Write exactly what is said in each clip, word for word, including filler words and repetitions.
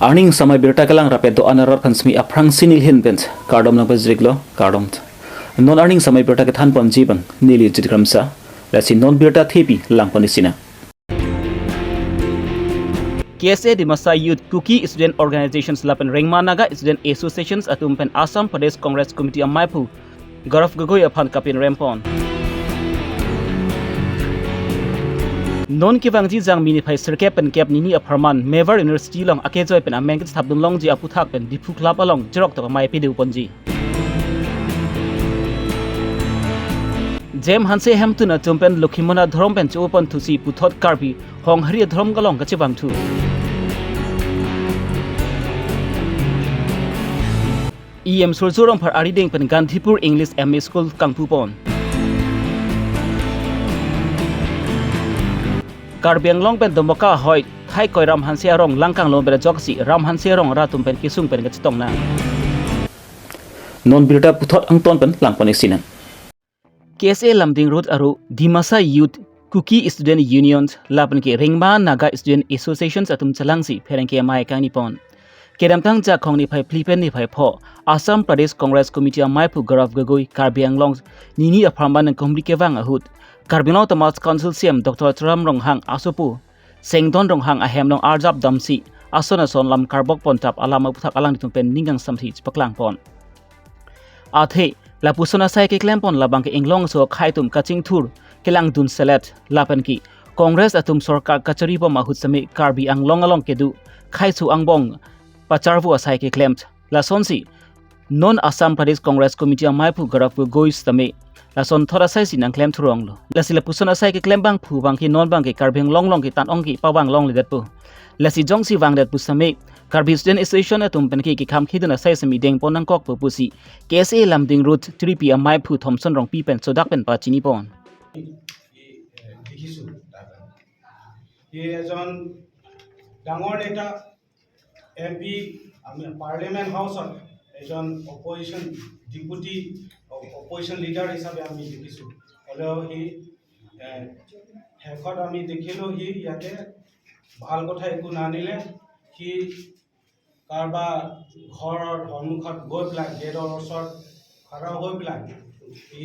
Arni samai birta kelang rapet do-an arat aphan simi aphrangsi nelihin pen kardom nangpajirlo, kardom. Non arni samai birta kethan ponji abang neli Jit Kramsa, lasi non birta thepi lang pon-ik sinang. K S A Dimasa Youth, Kuki Student Organizations lapen Rengma Naga Student Associations atum pen Assam Pradesh Congress Committee amaiphu Gaurav Gogoi aphan kapin rempon. Non kevangji Jangmi niphai sirkep pen kep nini apharman Mewar University along akejoi pen ameng kethapdun longji aputhak pen Diphu Club along cherok tok amei pideu ponji. Jem Hanse hemtun atum pen Lokhimona dhorom pen cho-o pon thusi puthot Karbi Honghari dhorom along kachevangthu. E M Surjya Rongphar arideng pen Gandhipur English M E School kangpu pon. Karbi Anglong pen Domoka ahoi Thaikoi Ram Hanse arong langkang lom pen ajoksi Ram Hanse arong rat atum pen kesung pen kachetong nang. Non birta puthot angton pen lang pon-ik sinang. K S A Lumding Road aro Dimasa Youth, Kuki Student Unions lapen ke Rengma Naga Student Associations atum chelangsi pherangke amei kangni pon. Kedamtang Jakhong niphai phli pen niphai pho Assam Pradesh Congress Committee amaiphu Gaurav Gogoi Karbi Anglong nini apharman nangkehumri kevang ahut Karbi Anglong Autonomous Council C E M Doctor Tuliram Ronghang asopo Sengdon Ronghang ahem along arjap damsi ason ason lam karbok pontap alam aputhak alanglitum pen ning kangsamsi chepaklang pon. Athe lapuson asai keklem pon labang ke inglong aso akhei atum kachingthur kelangdun selet lapen ke Congress atum sorkar kachari bom ahut seme Karbi Anglong along kedo khei aso angbong pacharvo asai keklem. Lasonsi non Assam Pradesh Congress Committee amaiphu Gaurav Gogoi sitame lason thot asai si nangklem thuronglo. Lasi lapuson asai keklem abangphu abang ke non abang ke Karbi Anglong along ke tan ong ke pavang longledetpo. Lasi jongsi vangdetpo sitame Karbi Student Association atum pen ke kekham khidun asai semi deng pon nangkokpo pusi K S A Lumding Road Tripi amaiphu Thomson Rongpi pen sodak pen pachini pon. এই, এ, দেখিছোঁ তাৰ কাৰণে। সি এজন ডাঙৰ নেতা, M P, আমি পাৰ্লিয়ামেণ্ট হাউচত এজন অপজিশ্যন, ডেপুটি অ-, অপজিশ্যন লিডাৰ হিচাপে আমি দেখিছোঁ। হ'লেও সি, এ, শেষত আমি দেখিলোঁ সি ইয়াতে ভাল কথা একো নানিলে। সি কাৰোবাৰ ঘৰৰ সন্মুখত গৈ পেলাই, গেটৰ ওচৰত খাৰা হৈ পেলাই সি,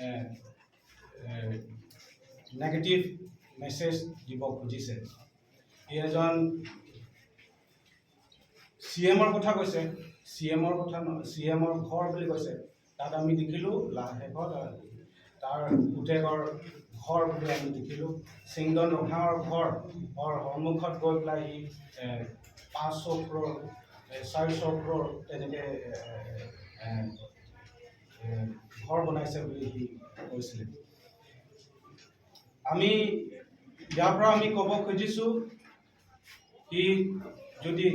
এ, এ, নেগেটিভ মেছেজ দিব খুজিছে। সি এজন চি এমৰ কথা কৈছে, চি এমৰ কথা ন-, চি এমৰ ঘৰ বুলি কৈছে। তাত আমি দেখিলোঁ, লা-, শেষত, আ, তাৰ পুতেকৰ ঘৰ বুলি আমি দেখিলোঁ। সিংদন ৰঙাৰ ঘৰ, ঘৰ সন্মুখত গৈ পেলাই সি, এ, পাঁচশ ক্ৰ'ৰ, এ, চাৰিশ ক্ৰ'ৰ তেনেকে, এ, এ, এ, এ, ঘৰ বনাইছে বুলি সি কৈছিলে। আমি ইয়াৰ পৰা আমি ক'ব খুজিছোঁ, সি যদি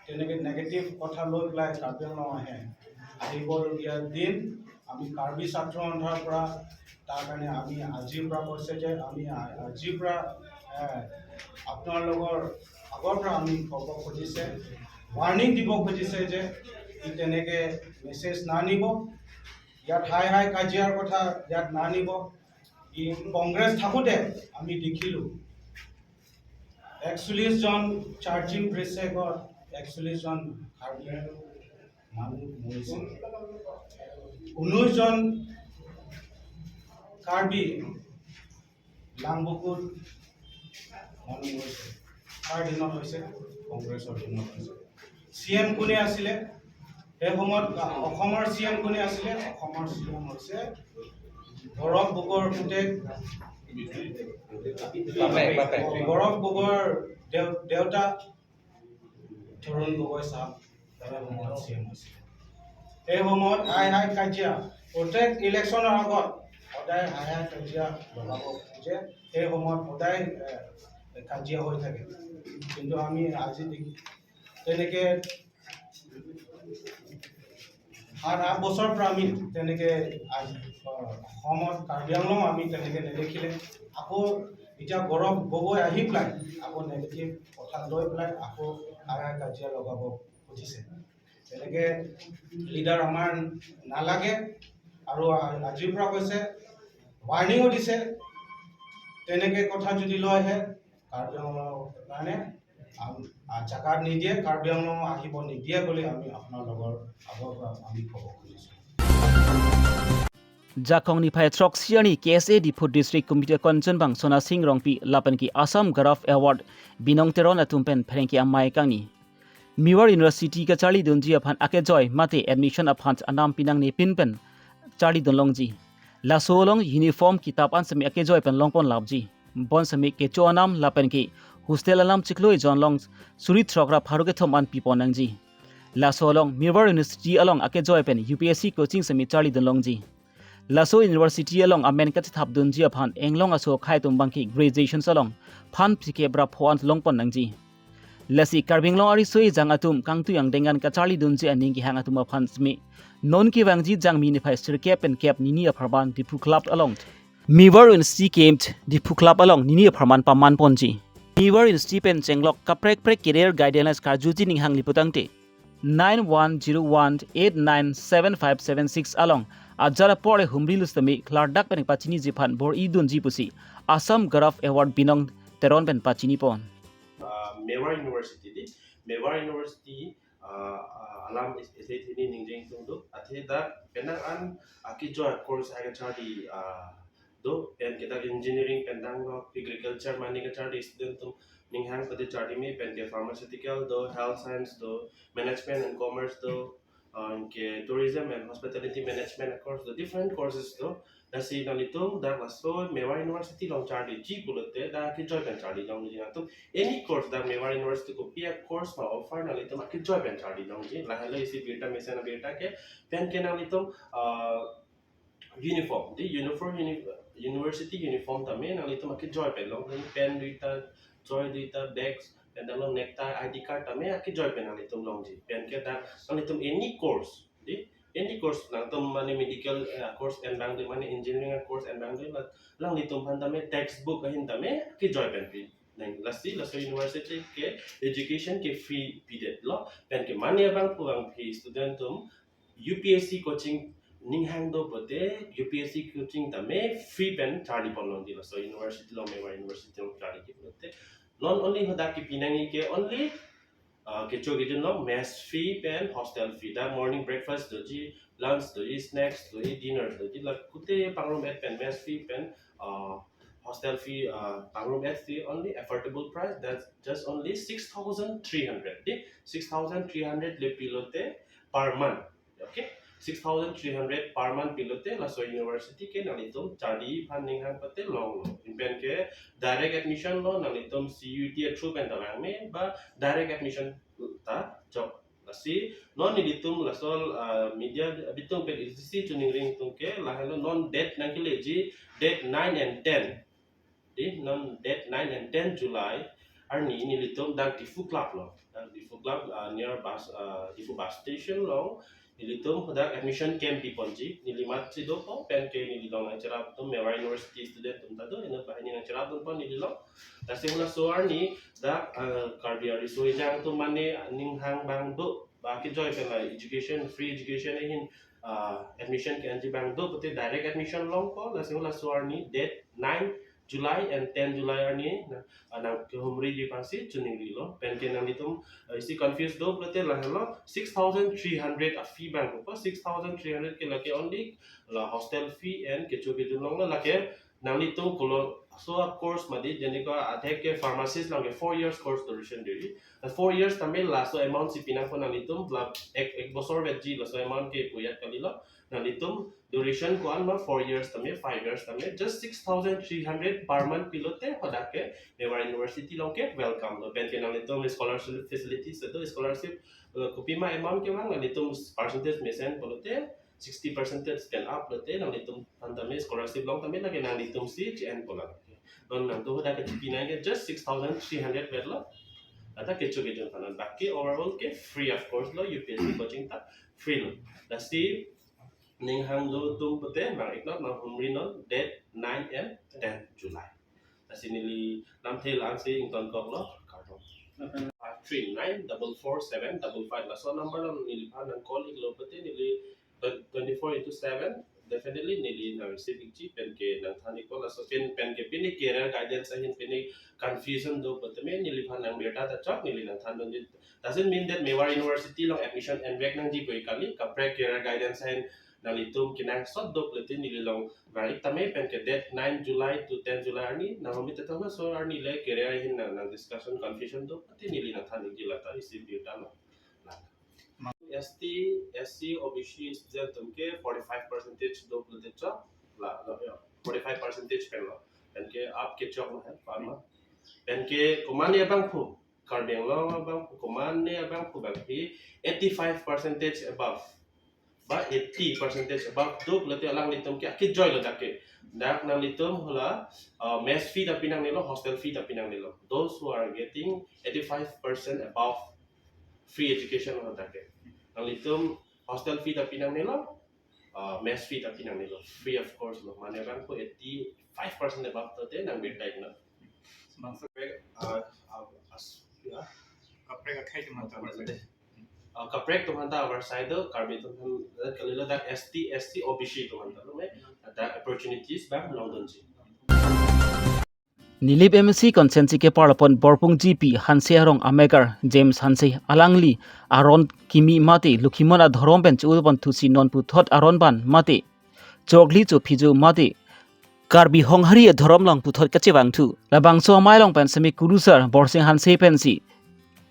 তেনেকে নেগেটিভ কথা লৈ পেলাই কাৰ্বি আংলং আহে, আহিবলগীয়া দিন আমি কাৰ্বি ছাত্ৰ সন্থাৰ পৰা তাৰ কাৰণে আমি আজিৰ পৰা কৈছে যে আমি আ-, আজিৰ পৰা, এ, আপোনালোকৰ আগৰ পৰা আমি ক'ব খুজিছে, ৱাৰ্ণিং দিব খুজিছে যে ই তেনেকে মেছেজ নানিব, ইয়াত হাই হাই কাজিয়াৰ কথা ইয়াত নানিব। ই কংগ্ৰেছ থাকোঁতে আমি দেখিলোঁ, একচল্লিছজন চাৰ্জিং ব্ৰেচেকত একচল্লিছজন কাৰ্বি মানুহ মৰিছে। ঊনৈছজন কাৰ্বি লাংবকুত মানুহ মৰিছে। কাৰ দিনত হৈছে? কংগ্ৰেছৰ দিনত হৈছে। চি এম কোনে আছিলে? সেই সময়ত অসমৰ চি এম কোনে আছিলে? অসমৰ চি এম হৈছে গৌৰৱ গগৈৰ পুতেক, বাপেক, বাপেক। গৌৰৱ গগৈৰ দেউ-, দেউতা তৰুণ গগৈ ছাৰ, তেনে সময়ত চি এম আছিলে। সেই সময়ত হাই হাই কাজিয়া, প্ৰত্যেক ইলেকশ্যনৰ আগত সদায় হাই হাই কাজিয়া লগাব খোজে। সেই সময়ত সদায়, এ, কাজিয়া হৈ থাকে। কিন্তু আমি আজি দেখি তেনেকে সাত আঠ বছৰৰ পৰা আমি তেনেকে আজি, অ, অসমত কাৰ্বি আংলং আমি তেনেকে নেদেখিলে। আকৌ এতিয়া গৌৰৱ গগৈ আহি পেলাই আকৌ নেগেটিভ কথা লৈ পেলাই আকৌ হাই হাই কাজিয়া লগাব খুজিছে। তেনেকে লিডাৰ আমাৰ নালাগে। আৰু আ-, আজিৰ পৰা কৈছে, ৱাৰ্ণিঙো দিছে, তেনেকে কথা যদি লৈ আহে কাৰ্বি আংলঙৰ কাৰণে আম- আ, জাগা নিদিয়ে, কাৰ্বি আংলং আহিব নিদিয়ে বুলি আমি আপোনাৰ লগৰ আগৰ পৰা আমি ক'ব খুজিছোঁ। Jakong niphai throksi arni K S A Diphu District Committee akonchunbang Sona Sing Rongpi lapen ke Assam Gaurav Award Binong Teron atum pen pherangke amei kangni Mewar University kacharlidunji aphan akejoi mate admission aphan anam pinangnepin pen charlidun longji. Laso along uniform, kitap an seme akejoi pen longpon lapji. Bonseme kecho anam lapen ke hostel anam chiklo ejon along suri throk ra pharo kethom an pipon nangji. Laso along Mewar University along akejoi pen U P S C coaching seme charlidun longji. Laso university along amen kachethapdunji aphan englong aso akhei atum abangke graduations along phan phlikep ra pho an longpon nangji. Lasi Karbi Anglong ariso ejang atum kangtui angdeng an kacharlidunji aning kehang atum aphan seme non kevangji Jangmi niphai sirkep pen kep nini apharman Diphu Club along Mewar University camp Diphu Club along nini apharman pamanponji. Mewar University pen chenglok kaprek prek career guidelines karjuji ning hangli putangte nine one zero one eight nine seven five seven six along ajar apor le humri lu sitame klardak pen pachiniji aphan bor-idunji pusi Assam Gaurav Award Binong Teron pen pachinipon. uh, Mewar University di Mewar University uh, uh, alam is is it ini ningjeng tung do athe dak penang an akejoi course ha kacharli uh, do pen ke dak engineering pen dang lo agriculture mane kacharli student atum ning hang pade charli me pen ke pharmaceutical do health science do management and commerce do uh, ke tourism and hospitality management course do different courses do lasi nanglitum dak laso Mewar University along charliji pulote dak akejoi pen charli longji atum any course dak Mewar University kopi a course ma offer nanglitum akejoi pen charli longji lahelo isi birta mesen birta ke pen ke nanglitum uh, uniform di uniform uni- university uniform tame nanglitum akejoi pen long pen duita choi duita bags pen dang long necktie I D card tame akejoi pen nanglitum longji pen ke dak nanglitum any course di any course nangtum mane medical uh, course en bang de mane engineering course en bang de nanglitum aphan tame textbook ahin tame akejoi pen pi nang lasi laso university ke education ke free pidet lo pen ke mane abang puang phi student atum U P S C coaching ning hang do pote U P S C coaching tame free pen charlipon longji laso university along Mewar University along charliji pote not only hadak kepinangji ke only uh, kecho kejun along mess fee pen hostel fee dak morning breakfast doji lunch doji snacks doji dinner doji la kute pangrum et pen mess fee pen uh, hostel fee uh, pangrum et fee only affordable price that's just only six thousand three hundred di six thousand three hundred le pilote per month okay six thousand three hundred per month pilote laso university ke nanglitum charli aphan ning hang pate long lo pen ke direct admission lo nanglitum C U E T through pen dalang me ba direct admission ta chok lasi non nelitum laso uh, media abitung pen isi chuningri atum ke lahelo non date nangkeleji date nine and ten di non date nine and ten July arni nelitum dak Diphu Club lo dak Diphu Club uh, near bus uh, Diphu bus station along nelitum dak admission camp piponji neli mat si dopo pen ke neli along nangcherap atum Mewar University student atum ta do inut banghini nangcherapdunpo neli along lasi halaso arni dak uh, Karbi ariso ejang atum mane ning hang bang do ba kejoi pen la education free education ahin uh, admission ke-enji bang do pote direct admission longpo lasi halaso arni date nine July and ten July arni na- uh, nangkehumriji aphansi chuningri lo pen ke nanglitum uh, isi confuse do pote lahelo six thousand three hundred a fee bang po six thousand three hundred ke lake only la hostel fee and kecho kejun along lo lake nanglitum kolo so a course mati jeni ko atheke pharmacist along ke four years course duration diri four years tame laso amount si pinangpo nanglitum la ek ek bosor vetji laso amount ke puyat kalilo nanglitum duration ko-an ma four years tame five years tame just six thousand three hundred per month pilote hadak ke Mewar University along ke welcome lo pen ke nanglitum scholarship facilities do scholarship uh, kopima amount ke bang nanglitum percentage mesen pulote sixty percentage pen up lote nanglitum aphan tame scholarship long tame lake nanglitum si G N pola non nangtum hadak ke pinangke just six thousand three hundred vetlo ata kecho kejun aphan baki overall ke free of course lo U P S C coaching ta free lo lasi ning hang do atum pote bang iknot nanghumri non date nine and ten July lasi neli lamthe lang si ingtonkoklo kardom five three nine double four seven double five laso number lo neliphan nang call iklo pote neli twenty four into seven Definitely neli nang receive ikji, penke nangthan ikpo, laso pen penke pini career guidance ahin pini confusion do putame neliphan nangbirta ta chok neli nangthan dunji. Doesn't mean that Mewar University along admission envek nangji koi kali, kaprek career guidance ahin nanglitum kenangsot do pulote neli along varik tame penke date nine July to ten July arni nang-omit ta thoma, so arni le career ahin nang, nang discussion confusion do pati neli nangthan ikji, lata isi birta lo. S T, S C, O B C student atum ke forty-five percentage do pulote chok, la, lo, ya, forty-five percentage pen lo. Penke apke chok lo hai, pama. Penke komatne abangphu, Karbi Anglong abangphu, komatne abangphu abangphi eighty-five percentage above, ba eighty percentage above do pulote alanglitum ke akejoi lo dak ke. Dak nanglitum hala, uh, mess fee ta pinangnelo, hostel fee ta pinangnelo. Those who are getting eighty-five percent above, free education lo dak ke. Nanglitum hostel fee ta pinangnelo, uh, mess fee ta pinangnelo. Free of course lo. Mane abangphu eighty-five percent above pulote nangbirta iknon. Bangso kaprek, uh, uh, as-, ya. Kaprek akhei atum anta avarsai do. Uh, kaprek atum anta avarsai do, Karbi atum aphan, eh, kalilo dak S T, S C, O B C atum anta lo me, dak opportunities abang longdunji. Nilip M A C constituency keparlapon Borpung G P Hanse arong amegar James Hanse alangli aron kimi mate Lokhimon adhorom pen che-u pon thusi non puthot aron ban mate chokli chophiju mate Karbi Honghari adhorom along puthot kachevangthu. Labangso amei along pen semi kurusar Borsing Hanse pensi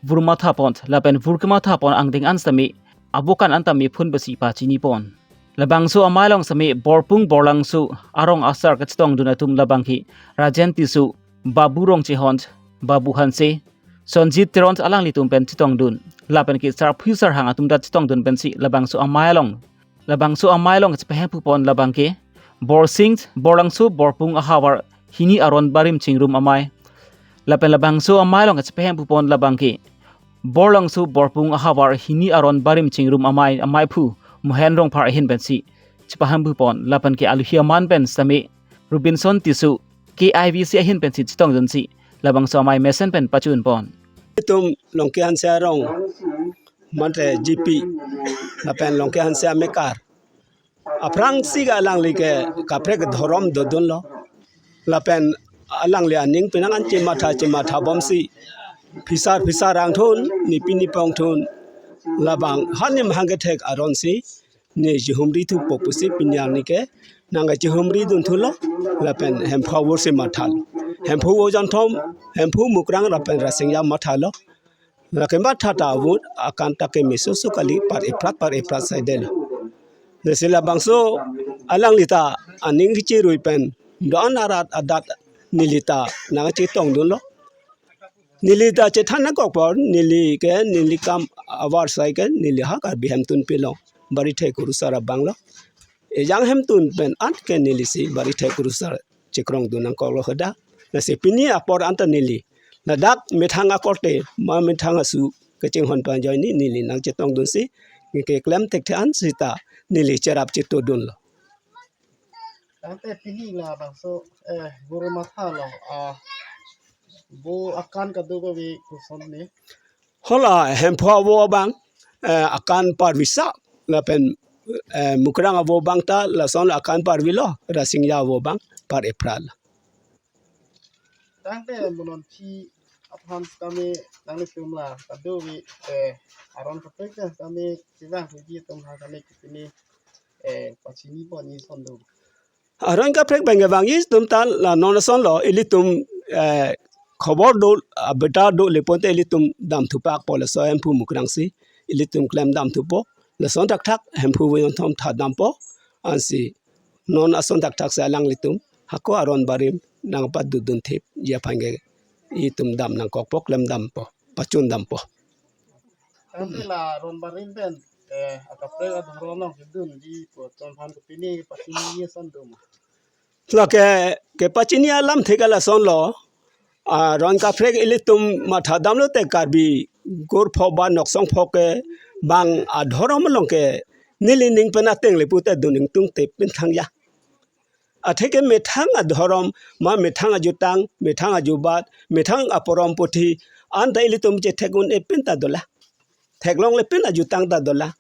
vur matha pon, lapen vur kematha pon angdeng an semi abokan an tame phun besi pachini pon. Labangso amei along semi Borpung Borlangso arong asar kachetongdun atum labang ke Rajen Tisso, Babu Rongchehon, Babu Hanse, Sonjit Teron alanglitum pen chetongdun. Lapen ke sarphu sarhang atum ta chetongdun pensi labangso amei along, labangso amei along chepahemphu pon labang ke Borsing Borlangso Borpung ahavar hini aron barim chingrum amei. Lapen labangso amei along chepahemphu pon labang ke Borlangso Borpung ahavar hini aron barim chingrum amei, ameiphu Mohen Rongphar ahin pensi chepahemphu pon, lapen ke aluhi aman pen semi Robinson Tisso, K I V C ahin pensi chetongdunsi labangso amei mesen pen pachun pon. Itum Longki Hanse arong mate G P lapen Longki Hanse amegar aphrangsi ke alangli ke kaprek dhorom dodunlo. Lapen alangli aning penang an chematha chematha bomsi phisar phisar angthun, nipi nipi angthun, labang hanim hangkethek aronsi ne chehumri thupo pusi pini arni ke nang chehumri dunthulo. Lapen Hemphu avo si mathalo. Hemphu avo jonthom, Hemphu Mukrang lapen Rasingja mathalo. Lake matha ta avo akan ta kemeso so kali, par eprat par eprat saidelo. Lasi labangso alangli ta aning kecherui pen do-an arat adat neli ta nang chetongdunlo. Neli ta chethan nangkok apot, neli ke neli kam avarsai ke neli ha Karbi hemtun pilong, Barithe kurusar abang lo. Ejang hemtun pen an ke nelisi Barithe kurusar chekrongdun nangkoklo hadak. Lasi pini apor anta neli ladak methang akorte ma methang asu kachinghon pen ajoine neli nang chetongdunsi, neke klem thekthe an sita neli cherap chetodunlo. Tangte pini labangso, eh, vur matha along, ah, vo akan kadokave koson ni? Hala Hemphu avo abang, eh, akan parvi sa, lapen, eh, Mukrang avo abang ta lason akan parvilo, Rasingja avo abang par eprat. Tangte mo non phi aphan kami nanglitum la kadokave, eh, aron kaprek kami chevangthuji atum aphan kami pini, eh, pachini pon ni ason do. Aron kaprek bang vangji atum ta la non asonlo, ilitum, eh, khobor do, abirta do le ponte ilitum damthupak po, laso Hemphu Mukrangsi ilitum klem damthupo. Lason thakthak Hemphu avo jonthom tha dampo. Ansi non ason thakthak si alanglitum hako aron barim nangpadodun thipji aphan ke itum dam nangkokpo, klem dampo, pachun dampo. Tangte la aron barim pen, eh, akaprek adhorom along kedunji pu atum aphan ke pini pachini ni ason do ma? Lake kepachini alamthe ke lasonlo, aron kaprek ilitum matha damlote Karbi gur pho ba nok song pho ke bang adhorom along ke neli ning pen ateng le pute dun ingtungte pin thangja. Atheke methang adhorom ma methang ajutang, methang ajubat, methang aporom puthi anta ilitum chethek un-e pin ta dolang. Theklongle pin ajutang ta dolang.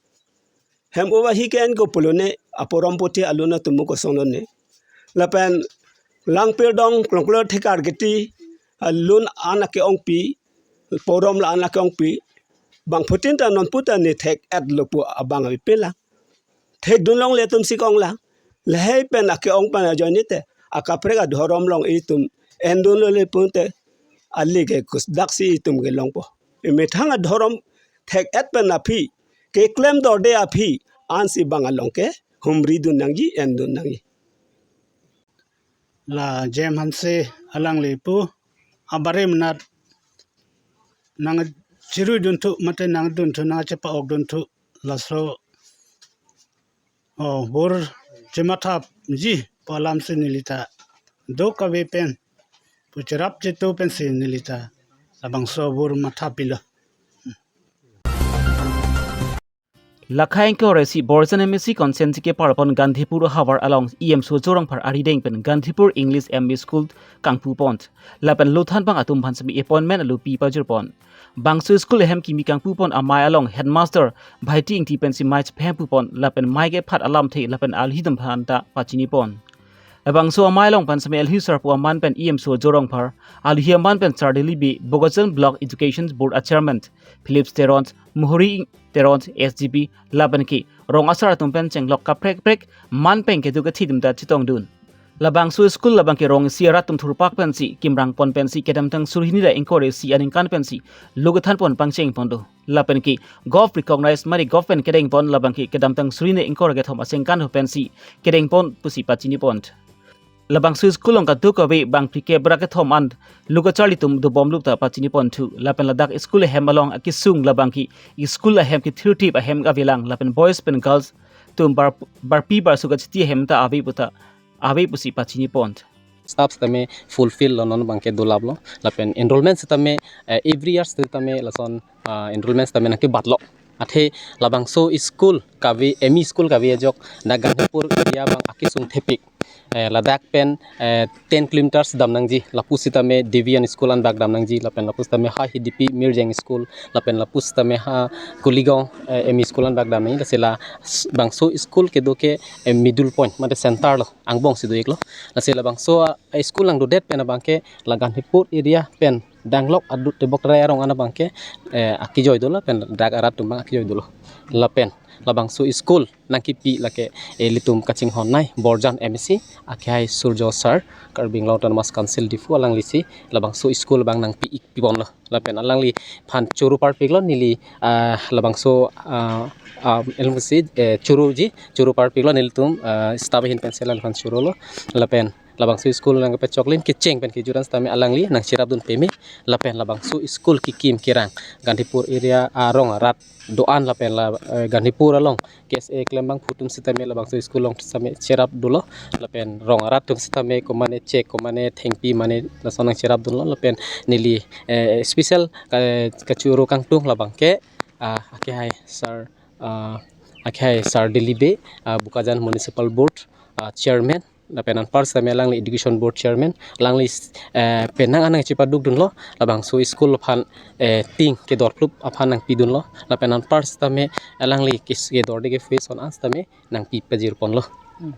hem uva hi ke-en ko pulo ne, aporom poti alun atum kosonlo ne. Lapen Langpirdong Klongklor Thekar Kiti alun an ake-ongpi, porom la an ake-ongpi, bangphutin ta nonpu ta ne thek-etlo pu abang avi pelang. Thekdun longle atum si ke-ong lang. Lahei pen ake-ong pen ajoine te akaprek adhorom along itum endun longle pute, ali ke kus dak si itum ke longpo. Emethang adhorom thek-et pen aphi, keklem dorde aphi, ansi bang along ke humridun nangji, endun nangji. La Jem Hanse alangli pu abare menat nangchiruidunthu mate nangdunthu, nangchepa-okdunthu, laso, oh, bor chemathapji pu alam si neli ta do kave pen pu cherap cheto pensi neli ta labangso bor mathapilo. Lakha ingkoi ra isi Borjan M A C constituency kepar pon Gandhipur havar along E M Surjya Rongphar arideng pen Gandhipur English M E School kangpu pon. Lapen lothan bang atum aphan semi appointment alu pi pajir pon. Bangso school ahem kimi kangpu pon amei along headmaster Bhaiti Ingti pensi mei chephem pu pon, lapen mei kephat alamthe lapen alhi atum aphan ta pachini pon. Labangso amei along pen semi alhi sarpo aman pen E M Surjya Rongphar, alhi aman pen Sar Dilip Bey, Bokajan Block Education Board a Chairman Phillips Teron, Muhuri Teron S D P, lapen ke rong asar atum pen chenglok kaprek kaprek man pen kedo kethi atum ta chetongdun. Labangso school labang ke rong isi arat atum thurpak pensi kimrang pon pensi kedamtang suri hini ra ingkoi ra isi aningkan pensi lo kethan pon pangcheng pon do. Lapen ke govt recognized mari govt pen kedeng pon labang ke kedamtang suri hini ingkoi ra kethom asengkan ho pensi kedeng pon pusi pachini pon. Labangso school along kadokave bang phlikep ra kethom an lo kacharli atum dobomlo ta pachini ponthu. Lapen ladak school ahem along akesung labang ke school ahem kethirthip ahem avelang, lapen boys pen girls atum bar, barpi barso kachiti ahem ta ave pu ta ave pusi pachini pon. Staff sitame fulfill lo, non abang ke dolaplo. Lapen enrollment sitame, eh, every year sitame lason, ah, enrollment sitame nangkebatlo. Athe labangso school kave, M E school kave ajok na Gandhipur area abang akesung thepik. Eh, ladak pen, eh, ten kilometers dam nangji. Lapu sitame Devian School anbak dam nangji. Lapen lapu sitame ha Hidipi Mirjeng School. Lapen lapu sitame ha Kuligong, eh, M E School anbak dam nangji. Lasi labangso school kedo ke, eh, middle point, mate center lo, angbong si do-iklo. Lasi labangso, ah, school nangdodet pen abang ke la Gandhipur area pen danglok adut tebok rai arong an abang ke, eh, akejoi dolo, pen dak arat atum abang akejoi dolo. Lapen labangso school nangkipi lake, eh, ilitum kachinghon nei Borjan M A C, akhai Surjya Sir, Karbi Anglong Autonomous Council Diphu, alanglisi labangso school abang nangpi-ik pi ponlo. Lapen alangliphan choro parpiklo neli, ah, labangso, ah, ah, elmusi, eh, choroji, choro parpiklo nelitum, ah, staff ahin pen si alangliphan chorolo. Lapen labangso school nangkepachoklim kecheng pen kejut an sitame alangli nangcherapdun peme. Lapen labangso school kekim kerang Gandhipur area arong arat do-an lapen la, eh, Gandhipur along K S A klembangphu atum sitame labangso school along sitame cherap dolo. Lapen rong arat atum sitame komane chek, komane thengpi mane lason nangcherapdunlo. Lapen neli, eh, special ka, kachoro kangtung labang ke, ah, akhai Sir, ah, akhai Sar Dilip Bey, ah, Bokajan Municipal Board, ah, Chairman, lapen anpar sitame alangli Education Board Chairman, alangli, eh, penang an nangchepadukdunlo, labangso school aphan, eh, tin kedorplup aphan nangpidunlo, lapen anpar sitame alangli kis kedorde ke fees on an sitame nangpi pajir ponlo. Hmm.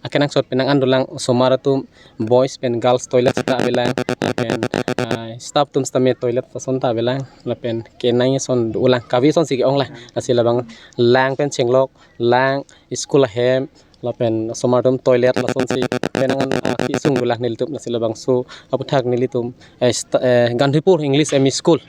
Akenangsot penang an dolang, osomar atum boys pen girls toilet sita avelang, lapen, ah, staff atum sitame toilet ason ta avelang, lapen kenang ason dolang, kave ason si ke-ong lang, lasi labang lang pen chenglok, lang school ahem, lapen osomar atum toilet lasonsi penang an, ah, kesung dolang nelitum. Lasi labangso aputhak nelitum, eh, sta-, eh, Gandhipur English M E School,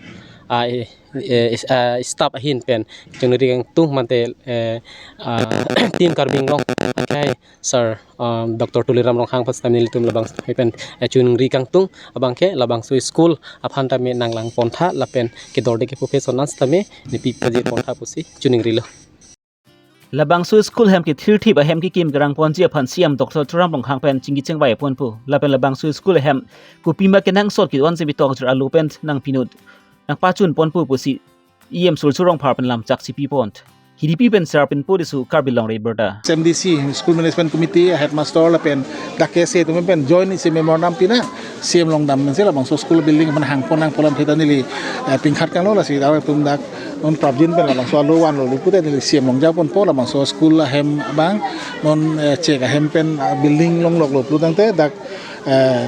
ah, eh, eh, is-, ah, staff ahin pen chuningri kangtung mate, eh, ah, Team Karbi Anglong akhai Sir, ah, Doctor Tuliram Ronghang aphan sitame nelitum labang hai pen, eh, chuningri kangtung abang ke labangso school aphan tame nanglang pontha lapen kedorde kepu fees on an sitame nepi pajir pontha pusi chuningrilo. Labangso school ahem kethirthip ahem kekim kerang ponji aphan C M Doctor Tuliram Ronghang pen chingki chingvai ponpo. Lapen labangso school ahem kopima kenangsot ke-onji bitokjir alo pen nangpinon, nangpachun ponpo pusi E M Surjya Rongphar pen lamchak chipi pon. Hidipi pen Serapin Purisu, Karbi Longri Abirta. S M D C, School Management Committee, Headmaster lapen dak K S A atum pen join isi memorandum pinang, C M along dam pensi labangso school building aphan hangpon nangpo pu alamthe ta neli, eh, pingkhat kanglo. Lasi dak atum dak non prapjin pen labangso alo vanlo pu te neli C M along japonpo, labangso school ahem abang non, eh, chek ahem pen, ah, building longloklo pu tangte dak, eh,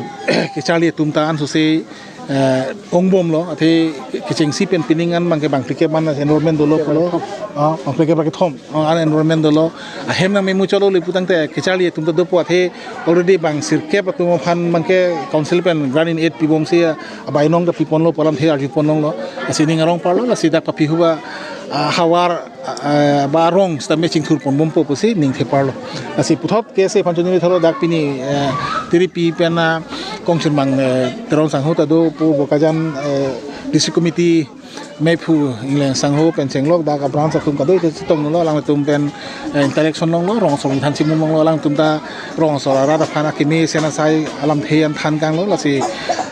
kacharli atum ta ansose, eh, ongbomlo, athe kechengsi pen pining an abangke bang ticket man enrollment dolo pulo. Ah, bang ticket bang kethom, ah, an enrollment dolo. Ahem nangmemuchotlo pu tangte kacharli atum ta dopo, athe already bang sirkep atum aphan abangke council pen grant in aid pibomsi, ah, abainong ta piponlo pu alamthe arjupon longlo. Lasi ning arong parlo, lasi dak papi huba, ah, havar, ah, ba arong sitame chingthurponbompo pusi ning theparlo. Lasi puthot K S A aphan choningri thalo, dak pini, eh, tiripi pen, ah, kongchunbang, eh, Teron sangho ta do pu Bokajan, eh, District Committee mephu Ingleng sangho pen chenglok dak a-branch atum kado ite chetonglo, alangtum pen, eh, interaction longlo, rong asor than chimum longlo, alangtum ta rong asor arat aphan akimi sena sai alamthe an than kanglo. Lasi,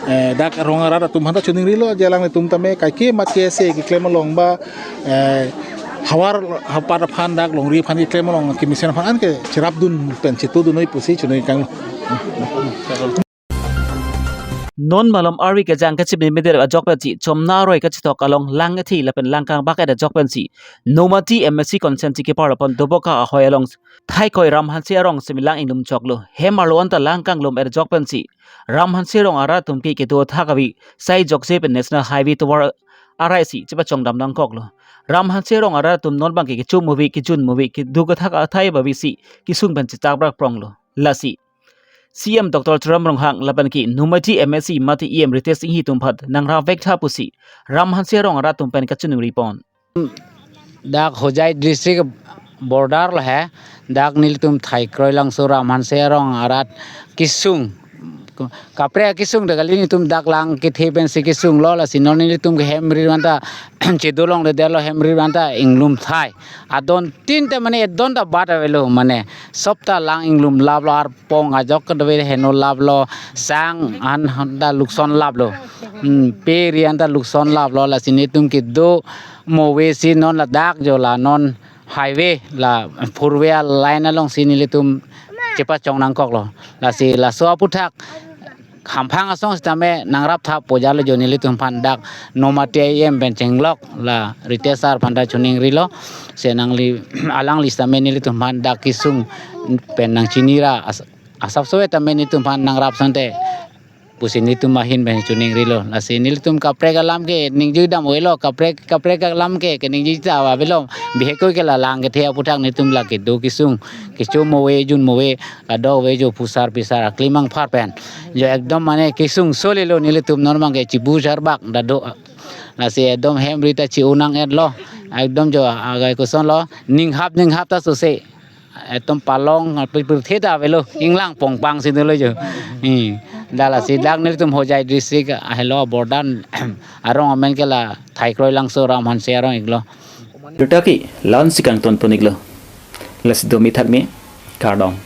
eh, dak rong arat atum aphan ta choningrilo, je alangtum tame kaike mat K S A keklem along ba, eh, havar hapat aphan dak longri aphan keklem along akimi sena aphan anke cherapdun pen chetudun noi pusi choningri kanglo. Non malom arvi kejang kachimni medir ajok pensi chomna aroi kachethok along lang kethi lapen lang kangbak et ajok pensi Nomati M A C constituency keparlo pen Doboka ahoi along Thaikoi Ram Hanse arong simi lang inglum choklo. Hem arlo anta lang kanglum et ajok pensi Ram Hanse arong arat atum ke kedo athak avi sai jokje pen National Highway tovar arai si chepachongdam nangkoklo. Ram Hanse arong arat atum non abangke kecho muvi, kejun muvi, keduk athak athai bavi si kesung pen chetak brak pronglo. Lasi C M Doctor Tuliram Ronghang lapen ke Nomati M A C mate E M Ritesh Enghi atum aphan nangrap vek tha pusi Ram Hanse arong arat atum pen kachoningripon. Dak Hojai district border lo he, dak nelitum Thaikoi Langso Ram Hanse arong arat kesung. Kaprek kesung dak kali, nelitum dak lang kethe pensi kesunglo, lasi non nelitum ke hem ri anta chedo longledetlo, hem ri anta inglum thai. Adon tin ta mane edon ta bat avelo mane. Sop ta lang inglum laplo, arpong ajok kedo ave heno laplo, sang an han ta lukson laplo. Hmm, pe ri anta lukson laplo, lasi nelitum kedo muvi si non ladak jo la non highway la four way line along si nelitum chepachong nangkoklo. Lasi laso aputhak hamphang asong sitame nangrap tha pu jalo jo nelitum aphan dak Nomati E M pen chenglok la Ritesh sir aphan ta choningrilo. Se nangli alangli sitame nelitum aphan dak kesung pen nangchinira as-, asapso tame nelitum aphan nangrap sante pusi nelitum ahin pen choningrilo. Lasi nelitum kaprek alam ke ningjeidam avelo, kaprek, kaprek alam ke, keningje ta avelo. Bihek koi ke la lang kethe aputhak nelitum la kedo kesung, kecho muvi, jun muvi, kadokave jo phusar phisar aklimang phar pen jo ekdom mane kesung solelo, nelitum non abangke chibu charbak dado. Lasi ekdom hem ri ta chi-o nang-etlo. Ekdom jo agai kosonlo, ninghap ninghap ta sose. Ekdom palong, pi pirthe ta avelo, inglang pongpang si dolo jo. Hmm. Dak lasi dak nelitum Hojai district ahelo border arong amen ke la Thaikoi Langso Ram Hanse arong iklo. Dutaki laun si kangtonpon iklo. Lasi domi thakmi, kardom.